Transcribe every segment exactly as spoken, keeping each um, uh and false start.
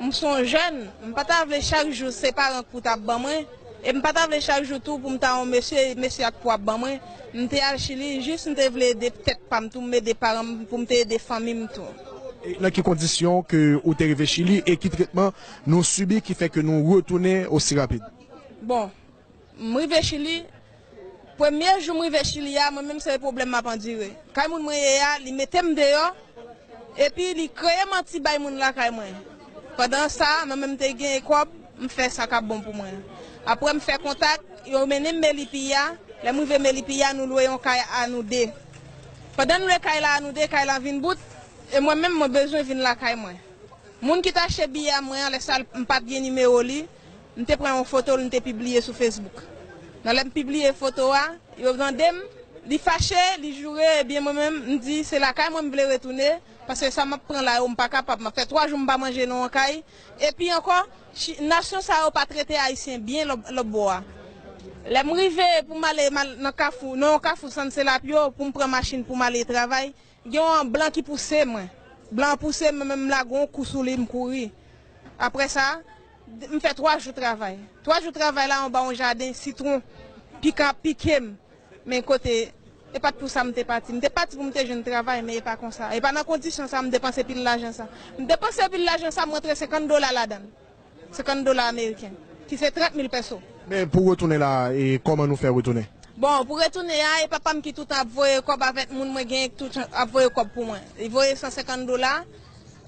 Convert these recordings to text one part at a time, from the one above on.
M se yon jèn, m pa ta vle chak jou se paran k pou t ap ban mwen, e m pa ta vle chak jou tou pou m ta yon mesye, mesye a k pou ap ban mwen. M te al Chili, jis m te vle ede tèt pa m tou, m ede paran m, pou m te ede fanmi m tou. E nan ki kondisyon ke ou te rive Chili e ki tretman nou sibi ki fè ke nou retounen osi rapid? Bon, m rive Chili, premye jou m rive Chili a, mwen menm se pwoblèm m ap andire. Kay moun mwen ye a, li mete m deyò, epi li kreye manti bay moun lakay mwen. Pandan sa, mwen menm te gen kòb, m fè sa k ap bon pou mwen. Apre m fè kontak, yo mennen m Melipi a, lè m rive Melipi a, nou lwe yon kay a nou de. Pandan n lwe kay la a nou de, kay la vin bout, e mwen menm mwen bezwen vin lakay mwen. Moun ki t achte biyè a mwen an, lè sa a m pa t gen nimewo li, m te pran yon foto l, m te pibliye sou Facebook. Nan lè m pibliye foto a, yo mande m, li fache, li joure, ebyen mwen menm, m di, se lakay mwen m vle retounen, paske sa m ap pran la yo, m pa kapab. M ap fè twa jou m pa manje nan yon kay. Epi ankò, chi-, nasyon sa yo pa trete Ayisyen byen lòt, lòt bò a. Lè m rive pou m ale, m al nan kafou, nan yon kafou San Selapyo, pou m pran machin pou m ale travay, gen yon blan ki pouse mwen. Blan an pouse m, mwen menm m lage yon kou sou li, m kouri. Apre sa, m fè twa jou travay. Twa jou travay la, anba yon jaden sitwon, pikan ap pike m. Men kote, e pa t pou sa m te pati. M te pati pou m te jwenn travay, men e pa konsa. E pa nan kondisyon sa, m depanse pil lajan sa. M depanse pil lajan sa, m rantre senkant dola ladan l. Senkant dola ameriken, ki se trant mil pèso. Men pou retounen la, e kòman nou fè retounen? Bon, pou retounen a, e papa m ki toutan ap voye kòb avèk moun mwen genyen, toutan ap voye kòb pou mwen. Li voye san senkant dola.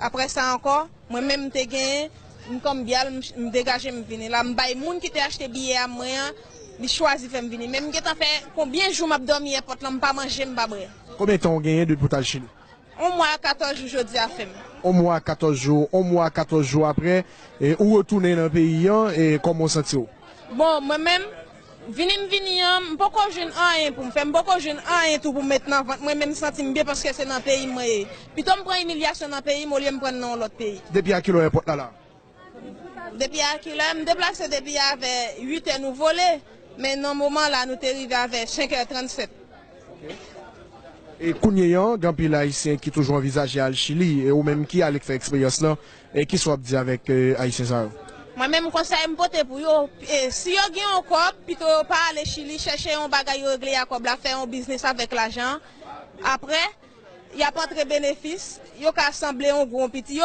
Apre sa ankò, mwen menm m te genyen, m kòm byal, m, m degaje m vini la. M bay moun ki te achte biyè a mwen an, li chwazi fè m vini. Men m gentan fè konbyen jou m ap dòmi èpòt lan, m pa manje, m pa bwè. Konbyen tan w genyen depi w t al Chili? On mwa a katòz jou jodi a fè m. On mwa a katòz jou, on mwa a katòz jou apre, e, ou retounen nan peyi an, e kòman w santi w? Bon, mwen menm, vini m vini an, m poko jwenn anyen pou m fè, m poko jwenn anyen tou pou m met nan vant mwen, men m santi m byen paske se nan peyi m mwen ye. Pito m pran imilyasyon nan peyi m olye m pran l nan yon lòt peyi. Depi a kilè èpòt la la? Depi a kilè? M deplase depi avè uit è nou vole, men nan moman la nou te rive avè senk è trannsèt. E kounye a, gen anpil Ayisyen ki toujou anvizaje al Chili, e ou menm ki ale k fè eksperyans lan, e kisa w ap di avèk, e, Ayisyen sa yo? Mwen menm konsèy m pote pou yo, e, si yo gen yon kòb, pito yo pa ale Chili, chèche yon bagay yo regle a kòb la, fè yon biznis avèk lajan an. Apre, y ap antre benefis, yo ka sanble yon gwo piti, yo